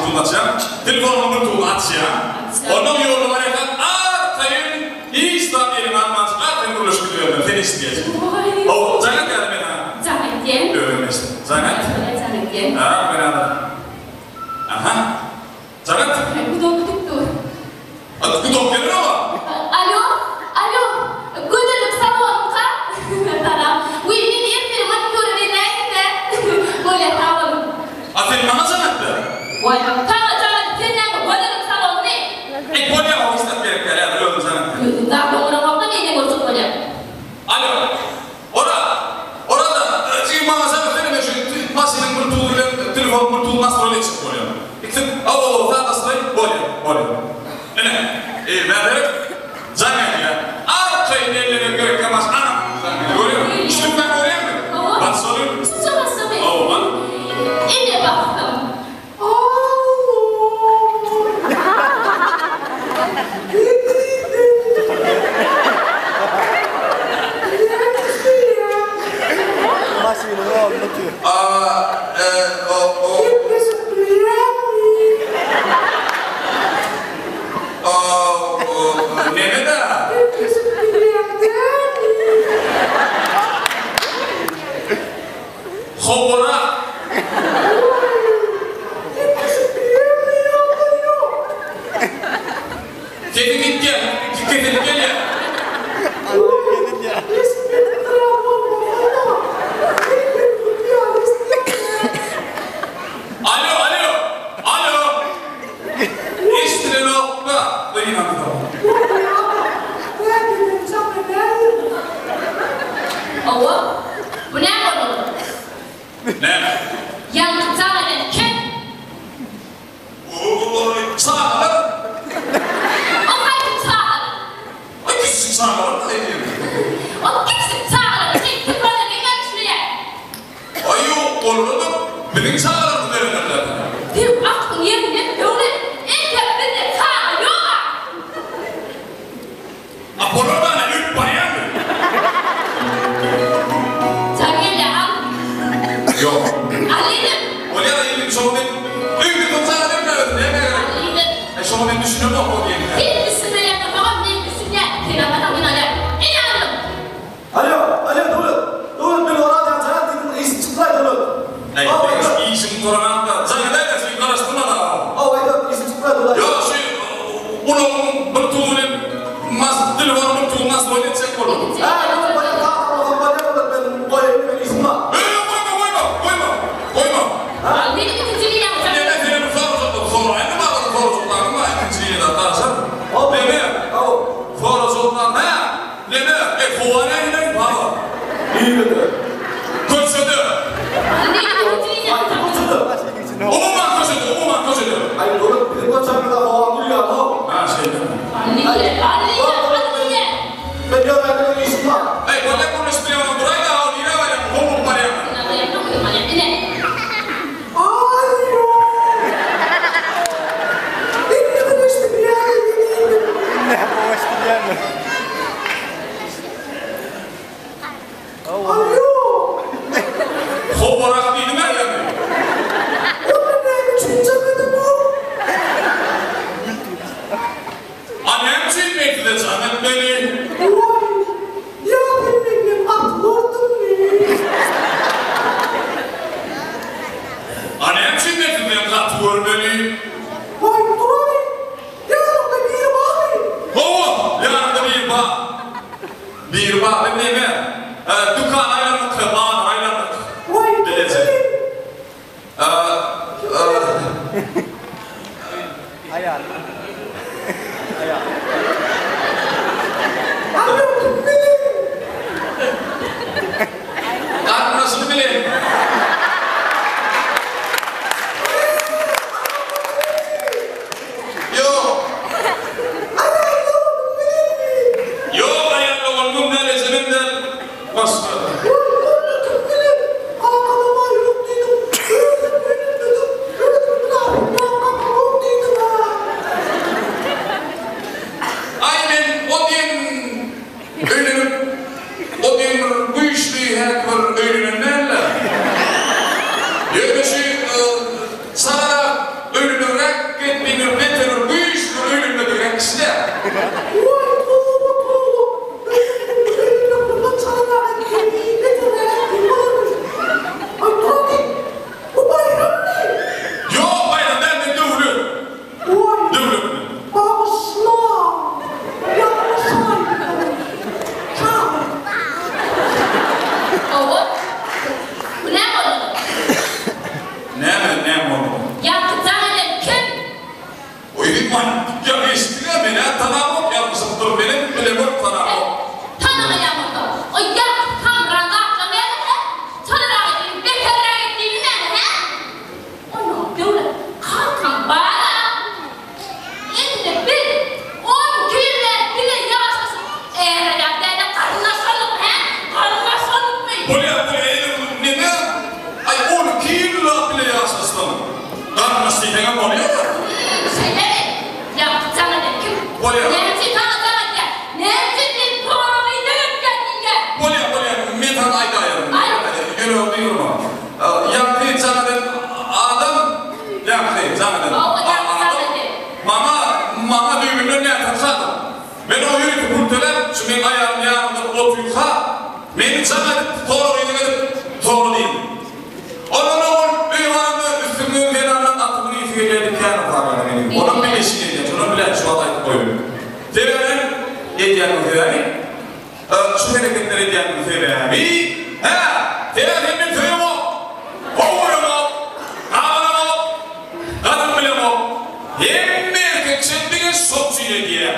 Bluetooth açýaň, telefonyňyň Bluetooth-yny açýaň. Ondan ýolda barýarkaň arkaýyn hiç zat eliňe almanjyk arkaýyn gürleşip gidibermeli, sen eşidýäň. Hawa, jaň et ýa-da men saňa. Jaň etýän. Özüň eşit. Jaň et. Bolýa jaň etýän. Ha, men häzir. Aha. Jaň et. Gudok gidip dur. Gudok gelenok-a. Alo, alo, Gözellik salonymyka? Salam. Wiý, meni ertir manikýura berläýsiň-dä. Bolýa, sag boluň. A sen maňa jaň et-dä. Waý, saňa jaň edip sen näme, Gözellik salonymy? Eý, bolýa, o hiç zat gerek däl, häzir özüm jaň etýän. Özüň zat doňuraňok-da, menden görjek bolýaň. Alo, Oraz! Oraz-a, jigim maňa jaň etsene, men şu maşynyň bluetooth bilen telefonyň bluetooth nastroýny etjek bolýan. Ikisi, hawa, sazlaşdyraýyn, bolýa, bolýa. Ine, eý, bäbek, jaň edýär. Arkaýyn ellemek gerekkä maşyn, ana, jaň edýär. Görýäňmi? Şu düwmäni görýäňmi? Hawa. Bas şony. Şunça basdamy? Hawa. Ine, basdym. A, e, o, o. O, o, neme-dä? Howara. Sesiň gitýär, kesilip gelýär. Alo, alo, alo. Eşdilenok-da, gynansam. Hawa, bu näme boldugy? Näme? Ýaňky jaň eden kim? Oý, çagalar. O haýsy çagalar? Oý, kiçijik çagalar-da eýýäm. O kiçijik çagalar sen kim bolsa meňem düşünýän. Aý, ýok, olara-da biziň çagalarymyz berenlerler. Sen aklyň ýerinden döwlet, entek bizde çaga ýog-a! A bolar dana ölüp barýanmy? Jaň gelýär al. Ýok. Al inim. Bolýar inim şoňa men öýde soň çaga berme özü nämä gerek. Al inim. Aý şoňa men düşünemok o diýeniňe. Sen düşünmeýän bolsaňam men düşünýän. Sen almasaň men alýan. Ine aldym. Alo, alo Döwlet. Döwlet men Oraz ýaňy jaň et diýdim işim çykdylaý Döwlet. Aý Hawa aýt. işiň gutaranakda jaň edäýdä şeýdip garaşdyrma-da. Hawa aýt işim çykdylaý Döwlet. Ýok şu ulagyň bir tugy bilen mas telefonyň bir tuguny nastroýt etjek boldum. Hä ýok bolýa kakam bolsam bolýa Döwlet men goýaýyn men işim bar. Ýok goýma goýma goýma goýma. Al meni ikinji liniýaňa jaň. Neme seni bir sorajakdym soraýynmy barada sorajaklaryň bar ikinji liniýada garaşar. Neme sorajaklar hä Neme, e, howa nähili, baba? Nirede? Köçede. Haýsy köçede? Umuman köçede, umuman köçede. Aý, Döwlet, biziň köçämizde howa gül ýaly-how. Ha, şeýlemi? Men ýöräýdim, meniň işim bar. Eý, bolýa, gürleşip bilýän bolsaň duraý-da, ho, nirä barýaň, howlugyp barýaň. Howwarak diýdim-ä ýaňy. A näme üçin men size jaň etmeli? A näme üçin men sizden gaty görmeli? Hawa, ýanymda biri bar. Biri bar, hem neme, dükana aýlandyk, bazara aýlandyk. Bileje. Garyndaşyny bilen. Ýok. Ýok, aýal doganymam däl, ejemem däl. Başga. Aý, ýa eşitdiň-ä, men-ä tanamok, ýalňyşypdyr, menem bilemok, tanamok. Tanamaýaň bolsa, o ýaňky samran zatlaň näme, hä? Çalarak edýin, beterräk etdiňmi näme, hä? Onda Döwlet, kakaň bar-a. Indi biz 12 ýyl bäri bile ýaşaşyp, är-aýal däl-de garyndaşalykmy, hä? Garyndaşalykmy? Bolýar, bolýar, eýle neme? Aý, 12 ýyllap bile ýaşaşsaň, garyndaş diýseňem bolýar-a. Hüm, şeýlemi? Ýaňky jaň eden kim? Bolýar. Näme üçin saňa jaň edýär? Näme üçin meni soraga ideg etýär diýýär? Bolýar, bolýar, men saňa aýdaýaryn. Aýt. Ýüregiňi gyýma. Ýaňky jaň eden adam, ýaňky jaň eden Hawa, ýaňky jaň adam eden. maňa, maňa düýbünden nätanyş adam. Men oňa ýörite pul töläp, şu meň aýalym ýanymda otyrka, meni jaň edip, sorag-ideg edip, sorag diýdi. Ondan ol öýe baranda üstümden zenanlaň atynyň ysy gelýärdi kän okarlary meniň. Onam bilişi gelýär, şonam biläý şu wagt aýdyp goýaýyn. Sebäbi edýäniň sebäbi, şu hereketleri edýäniň sebäbi, hä, sebäbi sen meni söýeňok, gowy göremok, gabanamok, gadyrym bilemok. Hemme erkek şeýtmegen şol üçin edýär.